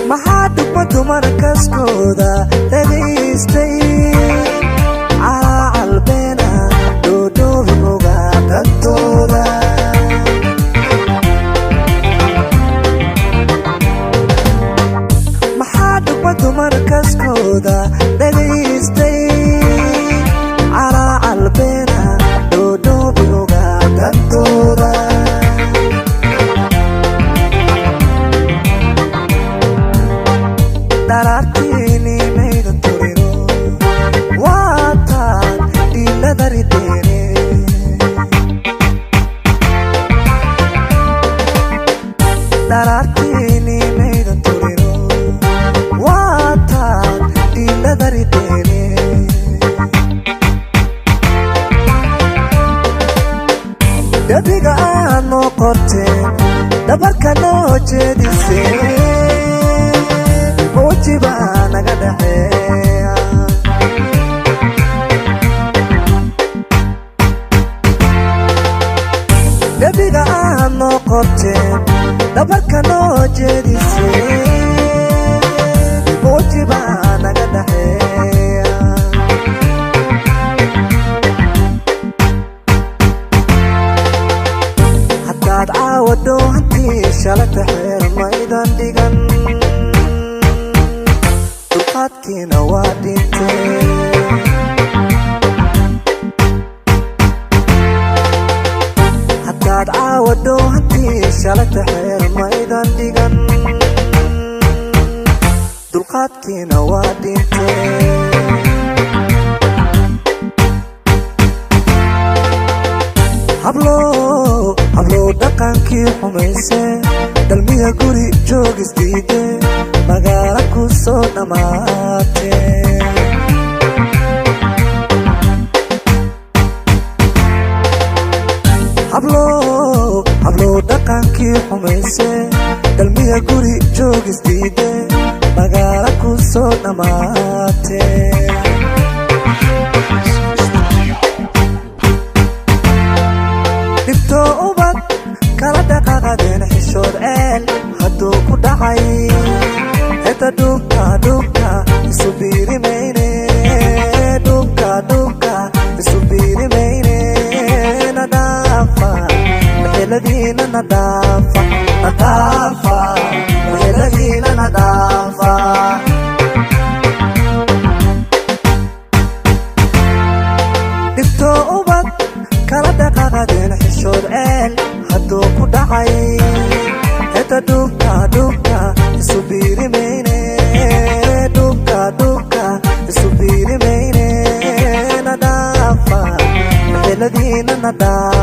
Maxaa dhugma dumar kaskooda dhagaystay, calacalbeena dhoodhoobi oga dantooda? Maxaa dhugma dumar kaskooda dhagaystay, calacalbeena dhoodhoobi oga dantooda? Dharaartiini maydan turino, waataan dhiilada rideene. Dharaartiini maydan turino, waataan dhiilada rideene. Dhabiga aad noo qorteen, dhabarka noo jeediseen, mawjibaa naga dhexeeya. Dhabiga aad noo qorteen, dhabarka noo jeediseen, mawjibaa naga dhexeeya. Haddaad caawa dhoohantii shalata xeer maydan dhigan, dulqaadkiina waa dhintee. Haddaad caawa dhoohantii shalata xeer maydan dhigan, dulqaadkiina waa dhintee. Hablow, hablow, dhaqankii xumayse, dhalmiya guri joogis diide, magaalo ku soo dhammaate. Hablow, hablow, dhaqankii xumayse, dhalmiya guri joogis diide, magaalo ku soo dhammaate. Dhibto ubad kala dhaqaaqadeen, xishood ceel hadduu ku dhacay, heta dhubka dhubka isu biiri mayne, dhubka dhubka isu biiri mayne. Na dhaafa maxeladiina, na dhaafa, na dhaafa maxeladiina, na dhaafa. Dhibto ubad kala dhaqaaqadeen, xishood ceel hadduu ku dhacay, heta dhubka dhubka isu biiri mayne, dhubka dhubka isu biiri mayne. Na dhaafa maxeladiina, na dhaafa.